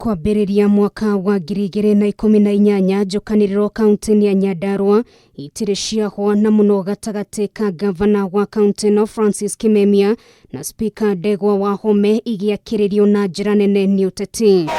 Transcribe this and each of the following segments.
Kwambĩrĩria mwaka wa 2018 njũkanĩrĩro kaunti-inĩ ya Nyandarua itirĩ ciahwa na mũno gatagatĩ ka gavana wa kaunti ĩno Francis Kimemia na spika Ndegwa Wahome igĩakĩrĩrio na njĩra nene nĩ ũteti.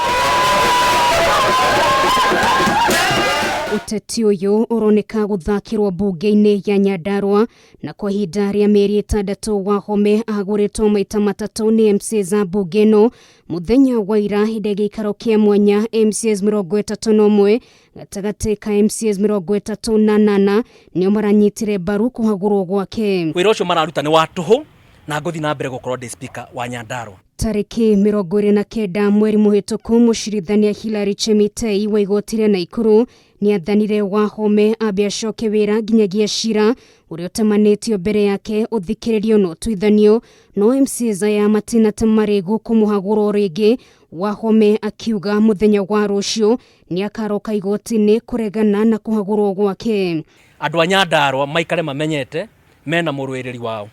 Ũteti ũyũ ũroneka gũthakĩrwo mbunge-inĩ ya Nyandarua na kwa ihinda rĩa mĩeri ĩtandatũ Wahome ahagũrĩtwo maita matatũ nĩ MCAs a mbunge ĩno. Mũthenya wa ira hĩndĩ ya gĩikaro kĩa mwanya MCAs 31 gatagatĩ ka MCAs 38 nĩo maranyitire mbaru kũhagũrwo gwake. Wĩra ũcio mararuta nĩ wa tũhũ na ngũthiĩ na mbere gũkorwo ndĩ speaker wa Nyandarua. Tarĩki 29 mweri mũhĩtũku mũcirithania Hilary Chemitei wa igoti rĩa Naikuru nĩathanire Wahome ambe acoke wĩra nginyagia cira ũrĩa ũtemanĩtio mbere yake ũthikĩrĩrio na ũtuithanio, no MCAs aya matinate marĩgu kũmũhagũra o rĩngĩ. Wahome akiuga mũthenya wa rũciũ nĩakaroka igoti-inĩ kũregana na kũhagũrwo gwake. Andũ a Nyandarua maikare mamenyete mena mũrũĩrĩri wao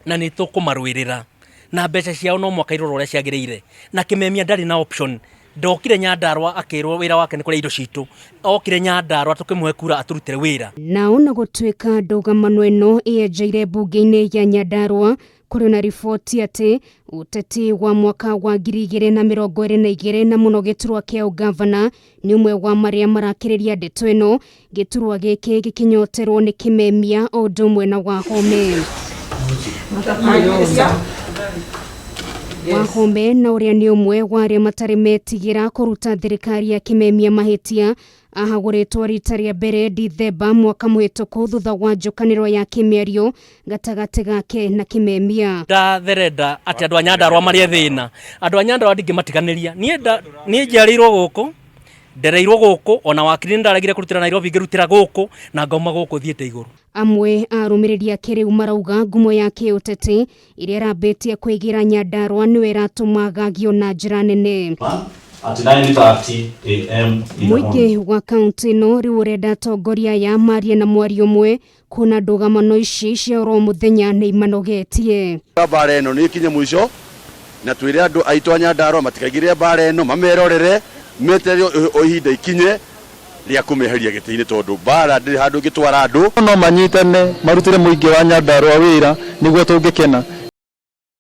na nĩ tũkũmarũĩrĩra na mbeca ciao no mwaka irorwo ũrĩa ciagĩrĩire, na Kimemia ndarĩ na option. Ndokire Nyandarua akĩrwo wĩra wake nĩ kũrĩa indo citũ, okire Nyandarua tũkĩmũhe kura atũrutĩre wĩra. Na ona gũtuĩka ndũgamano ĩno ĩenjeire mbunge-inĩ ya Nyandarua, kũrĩ na riboti atĩ ũteti wa mwaka wa 2022 na mũno gĩturwa kĩa ũgavana nĩ ũmwe wa marĩa marakĩrĩria ndeto ĩno. Gĩturwa gĩkĩ gĩkĩnyoterwo nĩ Kimemia o ũndũ ũmwe na Wahome. Wahome na ũrĩa nĩ ũmwe wa arĩa matarĩ metigĩra kũruta thirikari ya Kimemia mahĩtia, ahagũrĩtwo rita rĩa mbere Dithemba mwaka mũhĩtũku thutha wa njũkanĩro ya kĩmĩario gatagatĩ gake na Kimemia. Ndatherenda atĩ andũ a Nyandarua marĩ thĩna, andũ a Nyandarua ndingĩmatiganĩria. Niĩ njiarĩirwo gũkũ, ndereirwo gũkũ, ona wakiri nĩ ndaregire kũrutĩra Nairobi ngĩrutĩra gũkũ na ngauma gũkũ thiĩte igũrũ. Amwe a arũmĩrĩri ake rĩu marauga ngumo ya kĩũteti ĩrĩa ĩrambĩtie kwĩgĩra Nyandarua nĩyo ĩratũma agagio na njĩra nene. At 9:30 a.m. in the Mũingĩ morning. wa kaunti ĩno rĩu ũrenda atongoria aya marie na mwario ũmwe kuona ndũgamano ici cia oro mũthenya nĩ imanogetie. Mbara ĩno nĩ ĩkinye mũico na twĩre andũ aitũ a Nyandarua matikaingĩrĩre mbara ĩno, mamerorere meterere o ihinda ikinye rĩa kũmeheria gĩtĩ-inĩ tondũ mbara ndĩrĩ handũ ĩngĩtwara andũ. No manyitane marutĩre mũingĩ wa Nyandarua wĩra nĩguo tũngĩkena.